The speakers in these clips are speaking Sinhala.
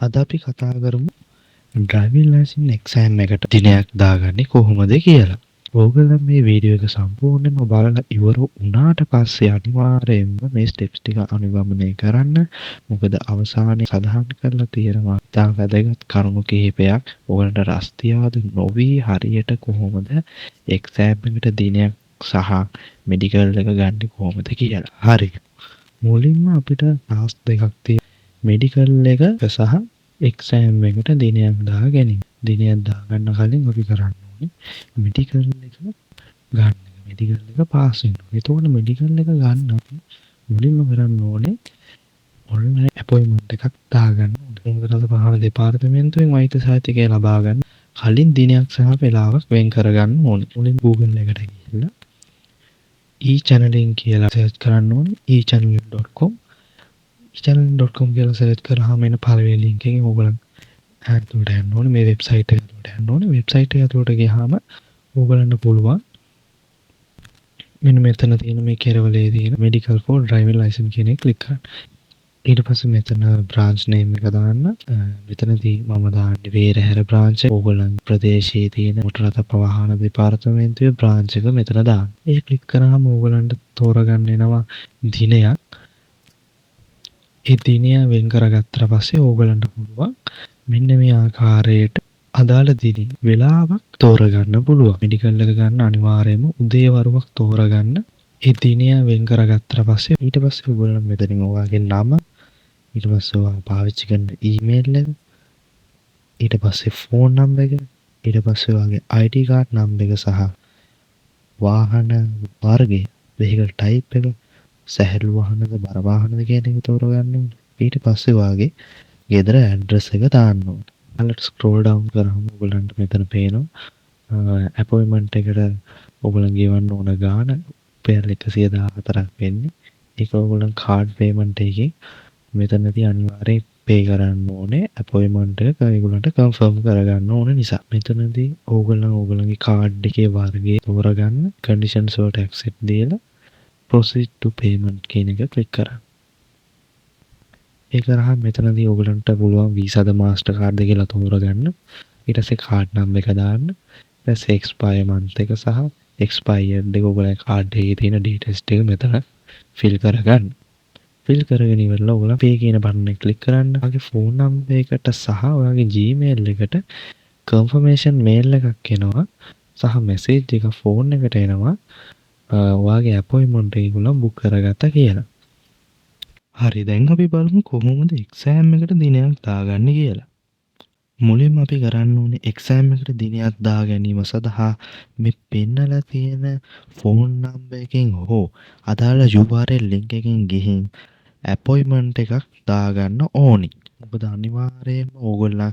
අද අපි කතා කරමු ඩ්‍රයිවිං ලයිසන් එක්සෑම් එකට දිනයක් දාගන්නේ කොහොමද කියලා. ඕගොල්ලන් මේ වීඩියෝ එක සම්පූර්ණයෙන්ම බලලා ඉවර වුණාට පස්සේ අනිවාර්යයෙන්ම මේ ස්ටෙප්ස් ටික අනුගමනය කරන්න. මොකද අවසානයේ සඳහන් කරලා තියෙනවා ඉතා වැදගත් කරුණු කිහිපයක්. ඔයගලන්ට රස්තියාදු නොවී හරියට කොහොමද එක්සෑම් එකට දිනයක් සහ මෙඩිකල් එක ගන්නෙ කොහොමද කියලා. හරි. මුලින්ම අපිට ටාස්ක් දෙකක් තියෙනවා. මෙඩිකල් එක සහ එක්සෑම් එකට දිනයක් දා ගැනීම. දිනයක් දාගන්න කලින් අපි කරන්න ඕනේ මෙඩිකල් එක ගන්න එක. මෙඩිකල් එක පාස් වෙන්න ඕනේ. එතකොට මෙඩිකල් එක ගන්න අපි මුලින්ම කරන්න ඕනේ ඔන්ලයින් ඇපොයින්ට්මන්ට් එකක් දාගන්න ඕනේ. මොකද රථ වාහන දෙපාර්තමේන්තුවෙන් වෛද්‍ය සහතිකය ලබා ගන්න කලින් දිනයක් සහ වෙලාවක් වෙන් කරගන්න ඕනේ. මුලින් Google එකට ගිහිල්ලා e-channeling කියලා සර්ච් කරන්න ඕනේ. e-channeling.com e-channeling.com කියලා සර්ච් කරාම එන පළවෙනි ලින්ක් එකෙන් ඕගොල්ලන් ඇතුළට යන්න ඕනේ. මේ වෙබ්සයිට් එක ඇතුළට යන්න ඕනේ. වෙබ්සයිට් එක ඇතුළට ගියාම ඕගොල්ලන්ට පුළුවන් මෙන්න මෙතන තියෙන මේ කෙරවලේ තියෙන medical for driving license කියන එක ක්ලික් කරන්න. ඊට පස්සේ මෙතන බ්‍රාන්ච් නේම් එක දාන්න. මෙතනදී මම දාන්නේ වේරහැර බ්‍රාන්ච් එක. ඕගොල්ලන් ප්‍රදේශයේ තියෙන මොටර රථ ප්‍රවාහන දෙපාර්තමේන්තුවේ බ්‍රාන්ච් එක මෙතන දාන්න. ඒ ක්ලික් කරාම ඕගොල්ලන්ට තෝරගන්න එනවා දිනයක්. ඒ දිනය වෙන් කරගත්තට පස්සේ ඕගොල්ලන්ට පුළුවන් මෙන්න මේ ආකාරයට අදාළ දිනේ වෙලාවක් තෝරගන්න පුළුවන්. මෙඩිකල් එක ගන්න අනිවාර්යයෙන්ම උදේ වරුවක් තෝරගන්න. ඒ දිනය වෙන් කරගත්තට පස්සේ ඊට පස්සේ ඔයගොල්ලෝ මෙතනින් ඔයාගේ නම, ඊට පස්සේ ඔයා පාවිච්චි කරන ඊමේල් එක, ඊට පස්සේ ෆෝන් නම්බර් එක, ඊට පස්සේ ඔයාගේ ID card number එක සහ වාහන වර්ගය, වෙහිකල් ටයිප් එක, සැහැල්ලු වාහනද බර වාහනද කියන එක තෝරගන්න ඕනේ. ඊට පස්සේ ඔයාගේ ගෙදර ඇඩ්‍රස් එක දාන්න ඕනේ. පහළට ස්ක්‍රෝල් ඩවුන් කරාම ඔයගොල්ලන්ට මෙතන පේනවා ඇපොයින්ට්මන්ට් එකට ඔයගොල්ලන් ගෙවන්න ඕන ගාණ රුපියල් 114ක් වෙන්නේ. ඒක ඔයගොල්ලන් කාඩ් පේමන්ට් එකකින් මෙතනදී අනිවාර්යෙන් පේ කරන්න ඕනේ, ඇපොයින්ට්මන්ට් එක ඒගොල්ලන්ට කන්ෆර්ම් කරගන්න ඕන නිසා. මෙතනදී ඕගොල්ලන් ඕගොල්ලන්ගේ කාඩ් එකේ වර්ගය තෝරගන්න, කන්ඩිෂන්ස් වලට ඇක්සෙප්ට් දීලා proceed to payment කියන එක ක්ලික් කරන්න. ඒ කරාම මෙතනදී ඕගොල්ලන්ට පුළුවන් වීසාද මාස්ටර් කාඩ්ද කියලා තෝරගන්න. ඊට පස්සේ කාඩ් නම්බර් එක දාන්න. ඊට පස්සේ එක්ස්පයර් මන්ත් එක සහ එක්ස්පයර්ඩ් එක, ඔයගොල්ලන්ගේ කාඩ් එකේ තියෙන ඩීටේල්ස් ටික මෙතන ෆිල් කරගන්න. ෆිල් කරගෙන ඉවරලා ඔයගොල්ලන් පේ කියන බටන් එක ක්ලික් කරන්න. ඔයාගේ ෆෝන් නම්බර් එකට සහ ඔයාගේ Gmail එකට කන්ෆර්මේෂන් මේල් එකක් එනවා සහ මැසේජ් එකක් ෆෝන් එකට එනවා, ඔයාගේ ඇපොයින්ට්මන්ට් එක ඒගොල්ලන් බුක් කරගත්තා කියලා. හරි, දැන් අපි බලමු කොහොමද එක්සෑම් එකට දිනයක් දාගන්නේ කියලා. මුලින්ම අපි කරන්න ඕනේ එක්සෑම් එකට දිනයක් දා ගැනීම සඳහා මේ පෙන්නලා තියෙන ෆෝන් නම්බර් එකෙන් හෝ අදාළ URL link එකෙන් ගිහින් ඇපොයින්ට්මන්ට් එකක් දාගන්න ඕනි. මොකද අනිවාර්යයෙන්ම ඕගොල්ලන්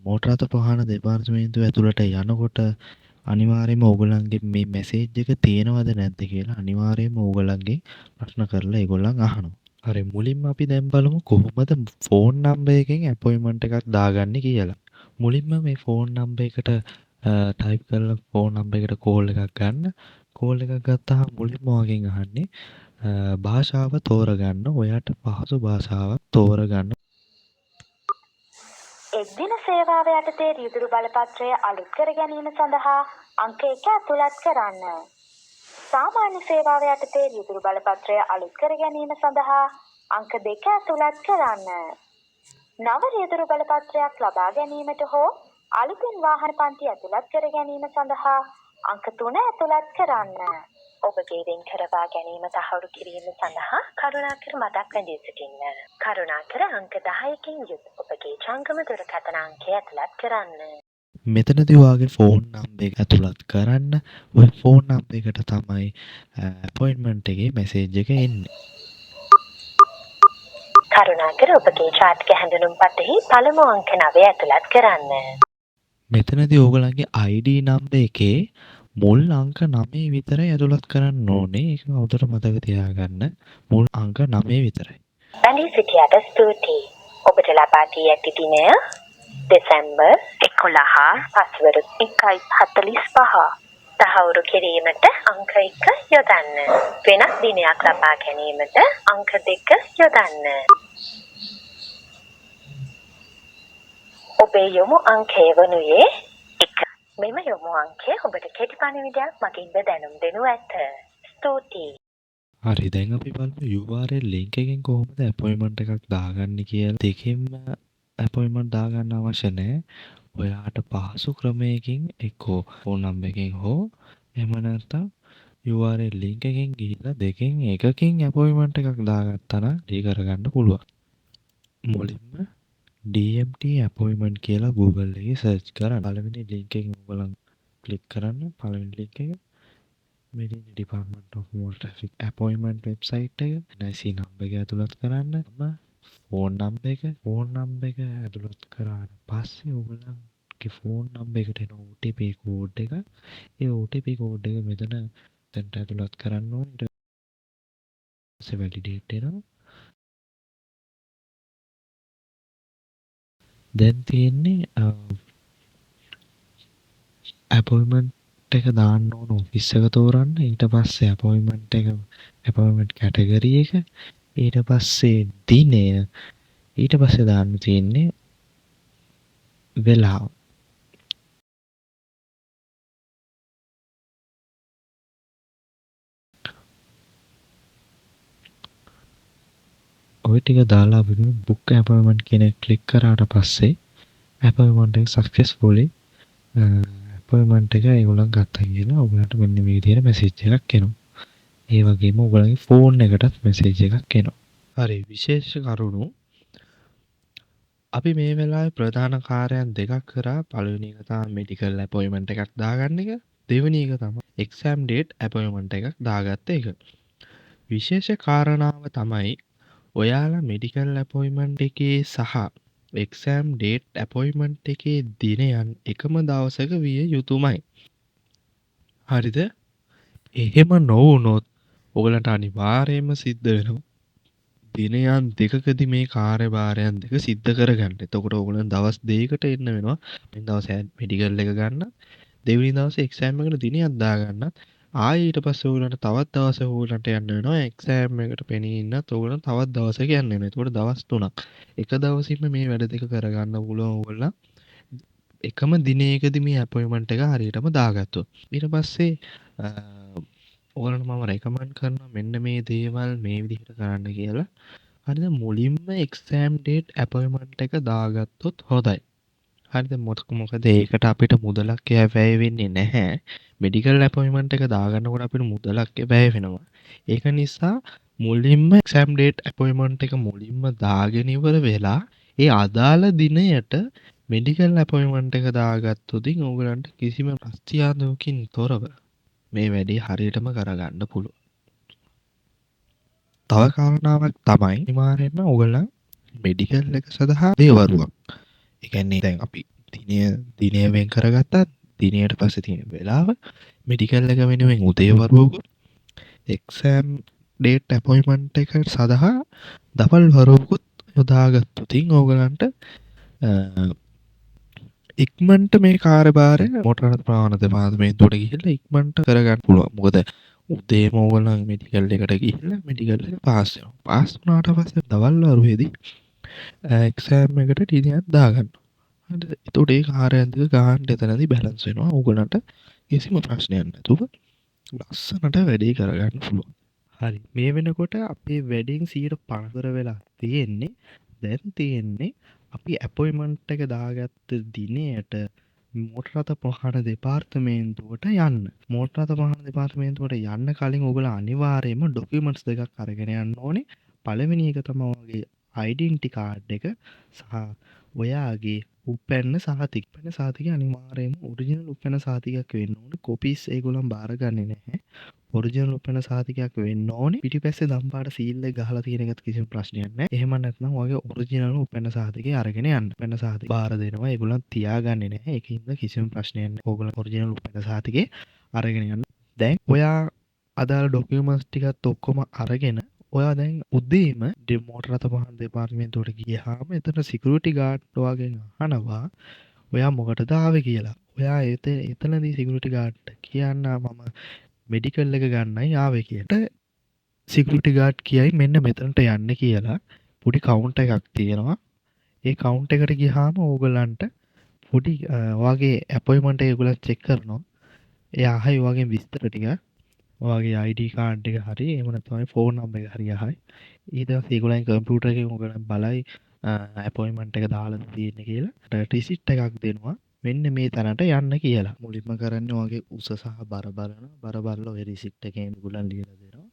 මෝටර රථ ප්‍රවාහන දෙපාර්තමේන්තුව ඇතුළට යනකොට අනිවාර්යයෙන්ම ඕගොල්ලන්ගේ මේ මැසේජ් එක තියෙනවද නැද්ද කියලා අනිවාර්යයෙන්ම ඕගොල්ලන්ගෙන් ප්‍රශ්න කරලා ඒගොල්ලන් අහනවා. හරි, මුලින්ම අපි දැන් බලමු කොහොමද ෆෝන් නම්බර් එකෙන් ඇපොයින්ට්මන්ට් එකක් දාගන්නේ කියලා. මුලින්ම මේ ෆෝන් නම්බර් එකට ටයිප් කරලා ෆෝන් නම්බර් එකට කෝල් එකක් ගන්න. කෝල් එකක් ගත්තාම මුලින්ම ඔයාගෙන් අහන්නේ භාෂාව තෝරගන්න. ඔයාට පහසු භාෂාවක් තෝරගන්න. එක්දින සේවාව යටතේ රියදුරු බලපත්‍රය අලුත් කර ගැනීම සඳහා අංක 1 ඇතුළත් කරන්න. සාමාන්‍ය සේවාව යටතේ රියදුරු බලපත්‍රය අලුත් කර ගැනීම සඳහා අංක 2 ඇතුළත් කරන්න. නව රියදුරු බලපත්‍රයක් ලබා ගැනීමට හෝ අලුතින් වාහන පන්ති ඇතුළත් කර ගැනීම සඳහා අංක 3 ඇතුළත් කරන්න. ඔබගේ වෙන් කරවා ගැනීම තහවුරු කිරීම සඳහා කරුණාකර මදක් රැඳී සිටින්න. කරුණාකර අංක 10කින් යුත් ඔබගේ ජංගම දුරකථන අංකය ඇතුළත් කරන්න. මෙතනදී ඔයාගේ ෆෝන් නම්බර් එක ඇතුළත් කරන්න. ඔය ෆෝන් නම්බර් එකට තමයි ඇපොයින්ට්මන්ට් එකේ මැසේජ් එක එන්නේ. කරුණාකර ඔබගේ ජාතික හැඳුනුම්පතෙහි පළමු අංක 9 ඇතුළත් කරන්න. මෙතනදී ඕගොල්ලන්ගේ ID number එකේ මුල් අංක 9 විතරයි ඇතුළත් කරන්න ඕනේ. ඒක හොඳට මතක තියාගන්න. මුල් අංක 9 විතරයි. රැඳී සිටියට ස්තුතියි. ඔබට ලබා දී ඇති දිනය දෙසැම්බර් 11 පස්වර 1:45. තහවුරු කිරීමට අංක 1 යොදන්න. වෙනත් දිනයක් ලබා ගැනීමට අංක 2 යොදන්න. ඔබේ යොමු අංකය වනුයේ 1. මෙම යොමු අංකය ඔබට කෙටි පණිවිඩයක් මගින්ද දැනුම් දෙනු ඇත. ස්තුතියි. හරි, දැන් අපි බලමු URL link එකෙන් කොහොමද ඇපොයින්ට්මන්ට් එකක් දාගන්නේ කියලා. දෙකෙන්ම ඇපොයින්ට්මන්ට් දාගන්න අවශ්‍ය නෑ. ඔයාට පහසු ක්‍රමයකින් එක්කෝ ෆෝන් නම්බර් එකෙන් හෝ එහෙම නැත්නම් URL link එකෙන් ගිහිල්ලා දෙකෙන් එකකින් ඇපොයින්ට්මන්ට් එකක් දාගත්තා නම් ඒ කරගන්න පුළුවන්. මුලින්ම DMT appointment කියලා Google එකේ සර්ච් කරන්න. පළවෙනි link එකෙන් ඔයගොල්ලන් ක්ලික් කරන්න. පළවෙනි link එක මේ තියෙන Department of Motor Traffic appointment website එක. NIC number එක ඇතුළත් කරන්න. මම ෆෝන් නම්බර් එක, ෆෝන් නම්බර් එක ඇතුළත් කරාට පස්සේ ඔයගොල්ලන්ගේ ෆෝන් නම්බර් එකට එන OTP code එක, ඒ OTP code එක මෙතන එතනට ඇතුළත් කරන්න ඕනේ. ඊට පස්සේ වැලිඩේට් වෙනවා. දැන් තියෙන්නේ ඇපොයින්ට්මන්ට් එක දාන්න ඕන ඔෆිස් එක තෝරන්න. ඊට පස්සේ ඇපොයින්ට්මන්ට් එක, ඇපොයින්ට්මන්ට් කැටගරි එක, ඊට පස්සේ දිනය, ඊට පස්සේ දාන්න තියෙන්නේ වෙලාව. ඔය ටික දාලා අපි බුක් ඇපොයින්ට්මන්ට් කියන එක ක්ලික් කරාට පස්සේ ඇපොයින්ට්මන්ට් එක සක්සස්ෆුලි ඇපොයින්ට්මන්ට් එක ඒගොල්ලන් ගත්තා කියලා ඔයගලන්ට මෙන්න මේ විදිහට මැසේජ් එකක් එනවා. ඒ වගේම ඔයගලගේ ෆෝන් එකටත් මැසේජ් එකක් එනවා. හරි, විශේෂ කරුණු අපි මේ වෙලාවේ ප්‍රධාන කාර්යයන් දෙකක් කරා. පළවෙනි එක තමයි මෙඩිකල් ඇපොයින්ට්මන්ට් එකක් දාගන්න එක. දෙවෙනි එක තමයි එක්සෑම් ඩේට් ඇපොයින්ට්මන්ට් එකක් දාගත්ත එක. විශේෂ කාරණාව තමයි ඔයාලා මෙඩිකල් ඇපොයින්ට්මන්ට් එකේ සහ එක්සෑම් ඩේට් ඇපොයින්ට්මන්ට් එකේ දිනයන් එකම දවසක විය යුතුමයි. හරිද? එහෙම නොවුනොත් ඔයගලන්ට අනිවාර්යයෙන්ම සිද්ධ වෙනවා දිනයන් දෙකකදී මේ කාර්යභාරයන් දෙක සිද්ධ කරගන්න. එතකොට ඔයගලන් දවස් දෙකකට එන්න වෙනවා. මේ දවසේ මෙඩිකල් එක ගන්න, දෙවෙනි දවසේ එක්සෑම් එකට දිනයක් දාගන්න. ආයෙ ඊට පස්සේ ඔයගලන්ට තවත් දවසක ඔයගලන්ට යන්න වෙනවා එක්සෑම් එකට පෙනී ඉන්නත් ඔයගලන් තවත් දවසක යන්න වෙනවා. එතකොට දවස් තුනක්. එක දවසින්ම මේ වැඩ දෙක කරගන්න පුළුවන් ඔයගලන් එකම දිනයකදී මේ ඇපොයින්ට්මන්ට් එක හරියටම දාගත්තොත්. ඊට පස්සේ ඔයගලන්ට මම රෙකමන්ඩ් කරනවා මෙන්න මේ දේවල් මේ විදිහට කරන්න කියලා. හරිද? මුලින්ම එක්සෑම් ඩේට් ඇපොයින්ට්මන්ට් එක දාගත්තොත් හොඳයි. හරිද? මොකද ඒකට අපිට මුදලක් වැය වෙන්නේ නැහැ. මෙඩිකල් ඇපොයින්ට්මන්ට් එක දාගන්නකොට අපිට මුදලක් වැය වෙනවා. ඒක නිසා මුලින්ම එක්සෑම් ඩේට් ඇපොයින්ට්මන්ට් එක මුලින්ම දාගෙන ඉවර වෙලා ඒ අදාළ දිනයට මෙඩිකල් ඇපොයින්ට්මන්ට් එක දාගත්තොත් ඔයගලන්ට කිසිම ප්‍රස්තියාදුවකින් තොරව මේ වැඩේ හරියටම කරගන්න පුළුවන්. තව කාරණාවක් තමයි අනිවාර්යයෙන්ම ඔයගලන් මෙඩිකල් එක සඳහා දේවරුවක්. ඒ කියන්නේ දැන් අපි දිනය වෙන් කරගත්තා, දිනයට පස්සේ තියෙන වෙලාව මෙඩිකල් එක වෙනුවෙන් උදේ වරුවකුත් එක්සෑම් ඩේට් ඇපොයින්ට්මන්ට් එක සඳහා දවල් වරුවකුත් යොදාගත්තොත් ඕගලන්ට ඉක්මනට මේ කාර්යභාරය මෝටර රථ ප්‍රවාහන දෙපාර්තමේන්තුවට ගිහිල්ලා ඉක්මනට කරගන්න පුළුවන්. මොකද උදේම ඕගොල්ලන් මෙඩිකල් එකට ගිහිල්ලා මෙඩිකල් එක පාස් වෙනවා. පාස් වුණාට පස්සේ දවල් වරුවේදී එක්සෑම් එකට ටිකක් දාගන්න. හරිද? එතකොට ඒ කාර්යයන් දෙක ගානට එතනදී බැලන්ස් වෙනවා. ඕගොල්ලන්ට කිසිම ප්‍රශ්නයක් නැතුව ලස්සනට වැඩේ කරගන්න පුළුවන්. හරි. මේ වෙනකොට අපේ වැඩෙන් 50% වෙලා තියෙන්නේ. දැන් තියෙන්නේ අපි ඇපොයින්ට්මන්ට් එක දාගත්ත දිනයට මෝටර රථ ප්‍රවාහන දෙපාර්තමේන්තුවට යන්න. මෝටර රථ ප්‍රවාහන දෙපාර්තමේන්තුවට යන්න කලින් ඔයගොල්ලෝ අනිවාර්යයෙන්ම ඩොකියුමන්ට්ස් දෙකක් අරගෙන යන්න ඕනේ. පළවෙනි එක තමයි ඔයාගේ ඩෙන්ටි කාඩ් එක සහ ඔයාගේ උපැන්න සහතික. උපැන්න සහතිකය අනිවාර්යයෙන්ම ඔරිජිනල් උපැන්න සහතිකයක් වෙන්න ඕනේ. කොපිස් ඒගොල්ලන් බාරගන්නේ නැහැ. ඔරිජිනල් උපැන්න සහතිකයක් වෙන්න ඕනේ. පිටිපස්සේ දම්පාට සීල් එක ගහලා තියෙන එකත් කිසිම ප්‍රශ්නයක් නැහැ. එහෙම නැත්නම් ඔයාගේ ඔරිජිනල් උපැන්න සහතිකය අරගෙන යන්න. උපැන්න සහතික බාර දෙනවා. ඒගොල්ලන් තියාගන්නේ නැහැ. ඒකින්ද කිසිම ප්‍රශ්නයක් නැහැ. ඕගොල්ලන් ඔරිජිනල් උපැන්න සහතිකය අරගෙන යන්න. දැන් ඔයා අදාළ ඩොකියුමන්ට්ස් ටිකත් ඔක්කොම අරගෙන ඔයා දැන් උදේම මෝටර රථ වාහන දෙපාර්තමේන්තුවට ගියාම එතන සිකියුරිටි ගාඩ් ඔයාගෙන් අහනවා ඔයා මොකටද ආවේ කියලා. ඔයා එතනදී සිකියුරිටි ගාඩ්ට කියන්න මම මෙඩිකල් එක ගන්නයි ආවේ කියලා. සිකියුරිටි ගාඩ් කියයි මෙන්න මෙතනට යන්න කියලා. පොඩි කවුන්ටර් එකක් තියෙනවා. ඒ කවුන්ටර් එකට ගියාම ඕගොල්ලන්ට පොඩි ඔයාගේ ඇපොයින්ට්මන්ට් එක ඒගොල්ලන් චෙක් කරනවා. එයා අහයි ඔයාගෙන් විස්තර ටික. ඔයාගේ ID card එක හරි එහෙම නැත්නම් ඔයාගේ ෆෝන් නම්බර් එක හරි අහයි. ඊට පස්සේ ඒගොල්ලන් කම්පියුටර් එකෙන් ඔයගොල්ලන් බලයි ඇපොයින්ට්මන්ට් එක දාලාද තියෙන්නේ කියලා. රිසිට් එකක් දෙනවා. මෙන්න මේ තැනට යන්න කියලා. මුලින්ම කරන්නේ ඔයාගේ උස සහ බර බලනවා. බර බලලා ඔය රිසිට් එකේ ඒගොල්ලන් ලියලා දෙනවා.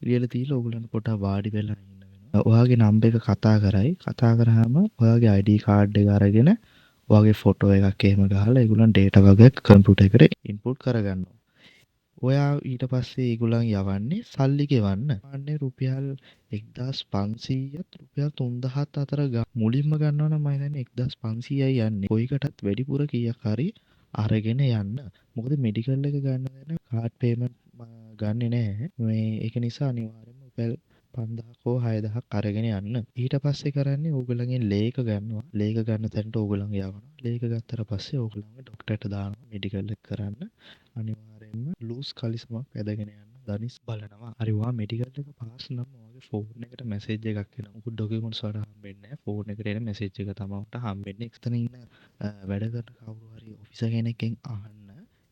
ලියලා දීලා ඔයගොල්ලන්ට පොඩ්ඩක් වාඩි වෙලා ඉන්න වෙනවා. ඔයාගේ නම්බර් එක කතා කරයි. කතා කරාම ඔයාගේ ID card එක අරගෙන ඔයාගේ ෆොටෝ එකක් එහෙම ගහලා ඒගොල්ලන් ඩේටා වගයක් කම්පියුටර් එකට ඉන්පුට් කරගන්නවා. ඔයා ඊට පස්සේ ඒගොල්ලන් යවන්නේ සල්ලි ගෙවන්න. අන්නේ රුපියල් 1500ත් රුපියල් 3000ත් අතර මුලින්ම ගන්නවා නම් මම හිතන්නේ 1500යි යන්නේ. කොයිකටත් වැඩිපුර කීයක් හරි අරගෙන යන්න. මොකද මෙඩිකල් එක ගන්න තැන කාඩ් පේමන්ට් ගන්නෙ නෑ. මේ ඒක නිසා අනිවාර්යයෙන්ම රුපියල් 5000ක් හෝ 6000ක් අරගෙන යන්න. ඊට පස්සේ කරන්නේ ඕගොල්ලන්ගෙන් ලේ එක ගන්නවා. ලේ එක ගන්න තැනට ඕගොල්ලන් යවනවා. ලේ එක ගත්තට පස්සේ ඕගොල්ලන්ව ඩොක්ටර්ට දානවා මෙඩිකල් එක කරන්න. අනිවාර්යයෙන්ම ලූස් කලිසමක් ඇඳගෙන යන්න. දනිස් බලනවා. හරි, ඔයා මෙඩිකල් එක පාස් නම් ඔයාගේ ෆෝන් එකට මැසේජ් එකක් එනවා. මොකුත් ඩොකියුමන්ට්ස් වලට හම්බෙන්නේ නැහැ. ෆෝන් එකට එන මැසේජ් එක තමයි ඔයාට හම්බෙන්නේ. එතන ඉන්න වැඩ කරන කවුරු හරි ඔෆිසර් කෙනෙක්ගෙන් අහන්න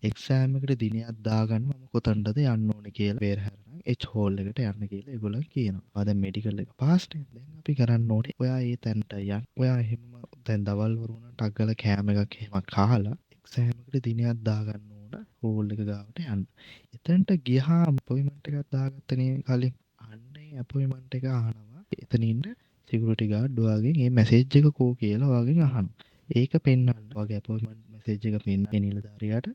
එක්සෑම් එකට දිනයක් දාගන්න මම කොතනටද යන්න ඕනේ කියලා. පෙරහැර නම් එච් හෝල් එකට යන්න කියලා ඒගොල්ලන් කියනවා. ඔයා දැන් මෙඩිකල් එක පාස් නේ. දැන් අපි කරන්න ඕනේ ඔයා ඒ තැනට යන්න. ඔයා එහෙමම දැන් දවල් වරු නම් ටක් ගාලා කෑම එකක් එහෙම කාලා එක්සෑම් එකට දිනයක් දාගන්න ඕන හෝල් එක ගාවට යන්න. එතනට ගියාම අපොයින්ට්මන්ට් එකක් දාගත්තනේ කලින්. අන්න ඒ අපොයින්ට්මන්ට් එක අහනවා. එතන ඉන්න සිකියුරිටි ගාඩ් ඔයාගෙන් මේ මැසේජ් එක කෝ කියලා ඔයාගෙන් අහනවා. ඒක පෙන්වන්න. ඔයාගේ අපොයින්ට්මන්ට් මැසේජ් එක පෙන්වන්න ඒ නිලධාරියාට.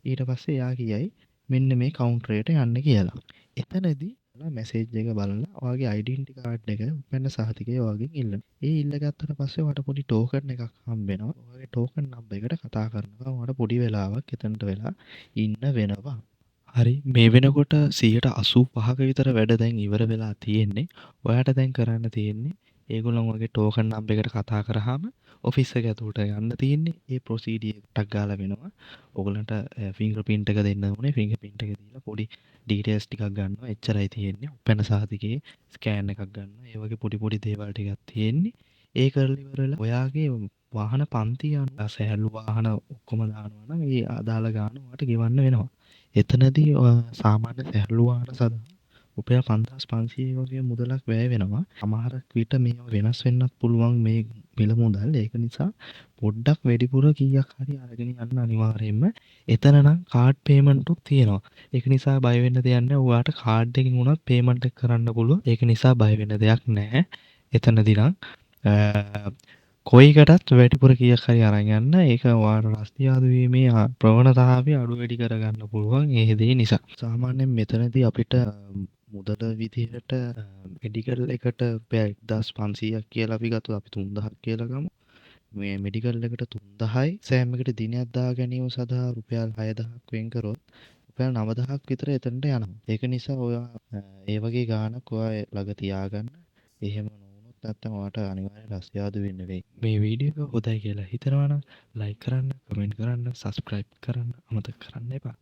ඊට පස්සේ එයා කියයි මෙන්න මේ කවුන්ටරයට යන්න කියලා. එතනදී මැසේජ් එක බලලා ඔයාගේ ඩෙන්ටිටි කාඩ් එක උපැන්න සහතිකය ඔයාගෙන් ඉල්ලනවා. ඒ ඉල්ල ගත්තට පස්සේ ඔයාට පොඩි ටෝකන් එකක් හම්බ වෙනවා. ඔයාගේ ටෝකන් නම්බර් එකට කතා කරනවා. ඔයාට පොඩි වෙලාවක් එතනට වෙලා ඉන්න වෙනවා. හරි, මේ වෙනකොට 85ක විතර වැඩ දැන් ඉවර වෙලා තියෙන්නේ. ඔයාට දැන් කරන්න තියෙන්නේ ඒගොල්ලන් ඔයාගේ ටෝකන් නම්බර් එකට කතා කරාම ඔෆිස් එක ඇතුළට යන්න තියෙන්නේ. ඒ ප්‍රොසීඩියර් එක ටක් ගාලා වෙනවා. ඔයගොල්ලන්ට ෆින්ගර් ප්‍රින්ට් එක දෙන්න ඕනේ. ෆින්ගර් ප්‍රින්ට් එක දීලා පොඩි ඩීටේල්ස් ටිකක් ගන්නවා. එච්චරයි තියෙන්නේ. උපැන්න සහතිකේ ස්කෑන් එකක් ගන්නවා. ඒ වගේ පොඩි පොඩි දේවල් ටිකක් තියෙන්නේ. ඒ කරලා ඉවර වෙලා ඔයාගේ වාහන පන්ති අනුව සැහැල්ලු වාහන ඔක්කොම දානවා නම් ඒ අදාළ ගාන ඔයාට ගෙවන්න වෙනවා. එතනදී සාමාන්‍ය සැහැල්ලු වාහන සඳහා රුපියල් 5500 වගේ මුදලක් වැය වෙනවා. සමහරක් විට මේවා වෙනස් වෙන්නත් පුළුවන් මේ මිල මුදල්. ඒක නිසා පොඩ්ඩක් වැඩිපුර කීයක් හරි අරගෙන යන්න අනිවාර්යයෙන්ම. එතන නම් කාඩ් පේමන්ට් උත් තියෙනවා. ඒක නිසා බය වෙන්න දෙයක් නෑ. ඔයාට කාඩ් එකකින් වුණත් පේමන්ට් එක කරන්න පුළුවන්. ඒක නිසා බය වෙන්න දෙයක් නෑ. එතනදී නම් කොයිකටත් වැඩිපුර කීයක් හරි අරන් යන්න. ඒක ඔයාට රස්තියාදු වීමේ ප්‍රවණතාවය අඩු වැඩි කරගන්න පුළුවන් ඒ දේ නිසා. සාමාන්‍යයෙන් මෙතනදී අපිට මුදල විදිහට මෙඩිකල් එකට රුපියල් 1500ක් කියලා අපි ගත්තොත් අපි 3000ක් කියලා ගමු. මේ මෙඩිකල් එකට 3000යි, එක්සෑම් එකට දිනයක් දා ගැනීම සඳහා රුපියල් 6000ක් වෙන් කරොත් රුපියල් 9000ක් විතර එතනට යනවා. ඒක නිසා ඔයා ඒ වගේ ගාණක් ඔයා ළඟ තියාගන්න. එහෙම නොවුනොත් නැත්තම් ඔයාට අනිවාර්යෙන් රස්තියාදු වෙන්න වෙයි. මේ වීඩියෝ එක හොඳයි කියලා හිතනවා නම් ලයික් කරන්න, කමෙන්ට් කරන්න, සබ්ස්ක්‍රයිබ් කරන්න අමතක කරන්න එපා.